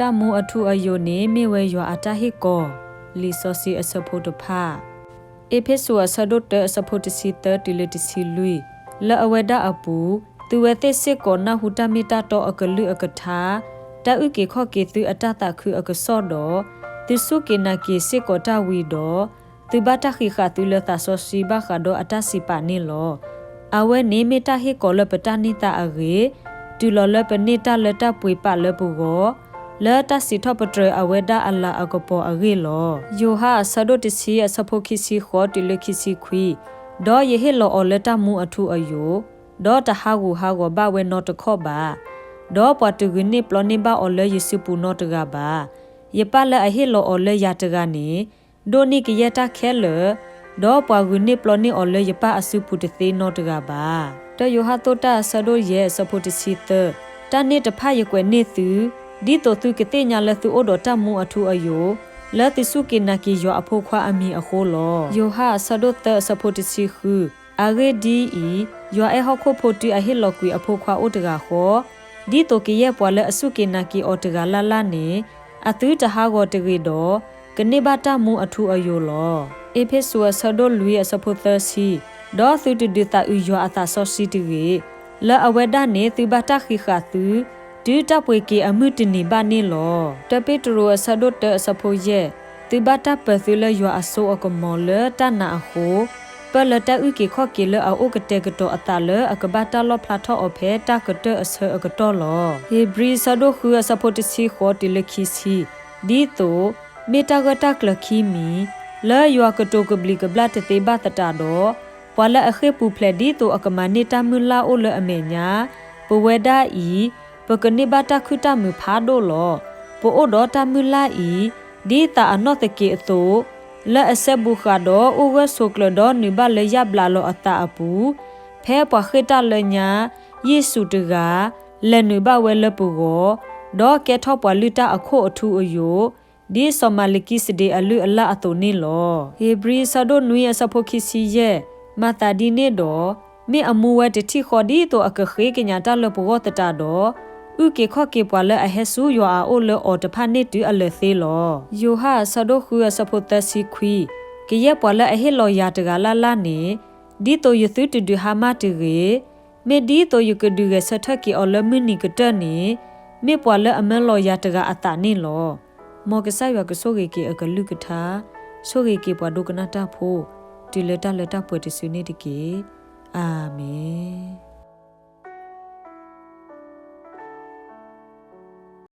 တၢ်မူအထူအယိာ်န့ၣ် မ့ၢ်ဝဲယွၤအတၢ်ဟ့ၣ်ကီၤ လံာ်စီဆှံအဆၢဖိတဖၣ်. အ့းဖ့းစူးအဆၢဒိၣ်တၢအဆၢဖိတဆံသၢတုၤလၢတဆံလွံၢ်, လၢအဝဲဒၣ်အပူၤ, သုဝဲသ့ၣ်စ့ၢ်ကီးနၢ်ဟူတၢ်မ့ၢ်တၢ်တီအကလုၢ်အကထါ, တၢ်အုၣ်က့ၤခီၣ်က့ၤသုအတၢ်သးခုအကစီၣ်ဒီး, သုစူၢ်က့ၤနာ်က့ၤစ့ၢ်ကီးတၢ်ဝံၤဒီး, သုဘၣ်တၢ်ဃံးဃာ်သုလၢသးစီဆှံဘၣ်ဃးဒီးအတၢ်စံးပာ်န့ၣ်လီၤ. အဝဲန့ၣ်မ့ၢ်တၢ်ဟ့ၣ်ကီၤလၢပတၢ်န့ၢ်သါအဂ့ၢ်, တုၤလီၤလၢပန့ၢ်တၢ်လၢတၢ်ပှ့ၤပာ်လၢပဂီၢ်, လၢတၢ်စံးထီၣ်ပတြၢၤအဝဲဒၣ်အလၤအကပီၤအဂ့ၢ်လီၤ. ယိၤဟၣ်အဆၢဒိၣ်တဆံအဆၢဖိခံဆံဃိးတုၤလၢခံဆံခွံ, ဒီးယဟ့ၣ်လီၤအီၤလၢတၢ်မူအထူအယိာ်, ဒီးတဟးဂူာ်ဟးဂီၤဘၣ်ဝဲနီတခီၣ်ဘၣ်. ဒီးပှၤတဂုာ်န့ၢ်ပျီန့ၢ်ဘၣ်အီၤလၢယစုပူၤနီတဂၤဘၣ်. ယပၢ်လၢအဟ့ၣ်လီၤအီၤလၢယၤတဂၤန့ၣ်, ဒိၣ်န့ၢ်ကယဲၢ်တၢ်ခဲလၢာ်, ဒီးပှၤဂုာ်န့ၢ်ပျီန့ၢ်အီၤလၢယပၢ်အစုပူၤတသ့နီတဂၤဘၣ်. တၢယိၤဟၣ်အဆၢဒိၣ်ယဲၢ်အဆၢဖိတဆံသၢ, တၢ်န့ၣ်တဖၣ်ယကွဲးန့ၢ်သု, ဒ်သိးသုကသ့ၣ်ညါလၢသုအိၣ်ဒီးတၢ်မူအထူအယိာ်, လၢသုစူၢ်က့ၤနာ်က့ၤယွၤအဖိခွါအမံၤအဃိလီၤ. ယိၤဟၣ်အဆၢဒိၣ်သၢအဆၢဖိတဆံဃု, အဂ့ၢ်ဒ်အံၤ, ယွၤအဲၣ်ဟီၣ်ခိၣ်ဖိတုၤအဟ့ၣ်လီၤကွံာ်အဖိခွါအိၣ်တဂၤဃီ, ဒ်သိးကယဲၢ်ပှၤလၢအစူၢ်က့ၤနာ်က့ၤအီၤတဂၤလၢ်လၢ်န့ၣ်, အသုတဟးဂီၤတဂ့ၤဒီး, ကန့ၢ်ဘၣ်တၢ်မူအထူအယိာ်လီၤ. အ့းဖ့းစူးအဆၢဒိၣ်လွံၢ်အဆၢဖိသၢဆံ, ဒီးသုတဒုးသးအုးယွၤအသးစီဆှံတဂ့ၤ, လၢအဝဲဒၣ်န့ၣ်သုဘၣ်တၢ်ဃံးဃာ်သု, တုၤတၢ်ပှ့ၤက့ၤအမုၢ်တနံၤဘၣ်န့ၣ်လီၤ. တၢပ့းတရူးအဆၢဒိၣ်တၢအဆၢဖိယဲၢ်, သုဘၣ်တၢ်ပၢၤသုလၢယွၤအစိအကမီၤလၢတၢ်နာ်အဃိ, ပၢၢ်လၢတၢ်အုၣ်က့ၤခီၣ်က့ၤလၢအအိၣ်ကတဲာ်ကတီၤအသးလၢအကဘၣ်တၢ်လီၣ်ဖျါထီၣ်အီၤဖဲတၢ်ကတၢၢ်အဆၢအကတီၢ်လီၤ. ဧ့ၤဘြံၤအဆၢဒိၣ်ဃုအဆၢဖိတဆံဃိးတုၤလၢခံဆံ, ဒ်သိး, မ့ၢ်တၢ်ဂၢၢ်တၢ်ကျၢၤခံမံၤ, လၢယွၤကတိၤကဘျံးကဘျၣ်တသ့ဘၣ်သတးဒီး, ပှၤလၢအဃ့ၢ်ပူၤဖျဲးဒ်သိးအကမၤန့ၢ်တၢ်မုၢ်လၢ်အိၣ်လၢအမဲာ်ညါ, ပဝဲဒၣ်အံၤ, ပကန့ၢ်ဘၣ်တၢ်ခုၣ်တၢ်မုာ်ဖးဒိၣ်လီၤ. ပအိၣ်ဒီးတၢ်မုၢ်လၢ်အံၤ, ဒ်သးအနီၣ်သက့းအသိး, လၢအစဲဘူးဃာ်ဒီးအိၣ်ဂၢၢ်ဆိးကျၢၤဒီးနုာ်ဘၣ်လၢယၣ်ဘျးလီၤအသးအပူၤ, ဖဲပှၤဃ့ၢ်တၢ်လၢညါ, ယ့ၣ်ၡူးတဂၤ, လဲၤနုာ်ဘၣ်ဝဲလၢပဂီၢ်, ဒီးကဲထီၣ်ပှၤလုၢ်တၢ်အခိၣ်အထူအယိာ်, ဒ်စီၤမၤလကံစဒ့အလုၢ်အလၢ်အသိးန့ၣ်လီၤ. ဧ့ၤဘြံၤအဆၢဒိၣ်နွံအဆၢဖိခံဆံယဲၢ်, မၤသးဒ်န့ၣ်ဒီး, မ့ၢ်အမူဝဲတထံၣ်ဃီဒ်သိးအကဃ့ကညးတၢ်လၢပဂီၢ်သတးဒီး, အုၣ်က့ၤခီၣ်က့ၤပှၤလၢအဟဲဆူယွၤအအိၣ်လၢအီၤတဖၣ်န့ၢ်တုၤအလၢာ်သ့လီၤ. ယိၤဟၣ်အဆၢဒိၣ်ဃုအဆၢဖိသၢဆံခွံ, ကယဲၢ်ပှၤလၢအဟ့ၣ်လီၤယၤတဂၤလၢ်လၢ်န့ၣ်, ဒ်သိးယသုတဒုးဟါမၢ်တဂ့ၤ, မ့ၢ်ဒ်သိးယကဒုးဂဲၤဆၢထၢၣ်က့ၤအီၤလၢမုၢ်နံၤကတၢၢ်န့ၣ်, မ့ၢ်ပှၤလၢအမၢလီၤယၤတဂၤအသးန့ၣ်လီၤ. မ်ကစၢ်ယွၤကဆိၣ်ဂ့ၤက့ၤအကလုၢ်ကထါ, ဆိၣ်ဂ့ၤက့ၤပှၤဒိကနၣ်တၢ်ဖိ, တုၤလၢတၢ်လၢတၢ်ပှဲၤတစုန့ၣ်တက့ၢ်. အၤမ့ၣ်.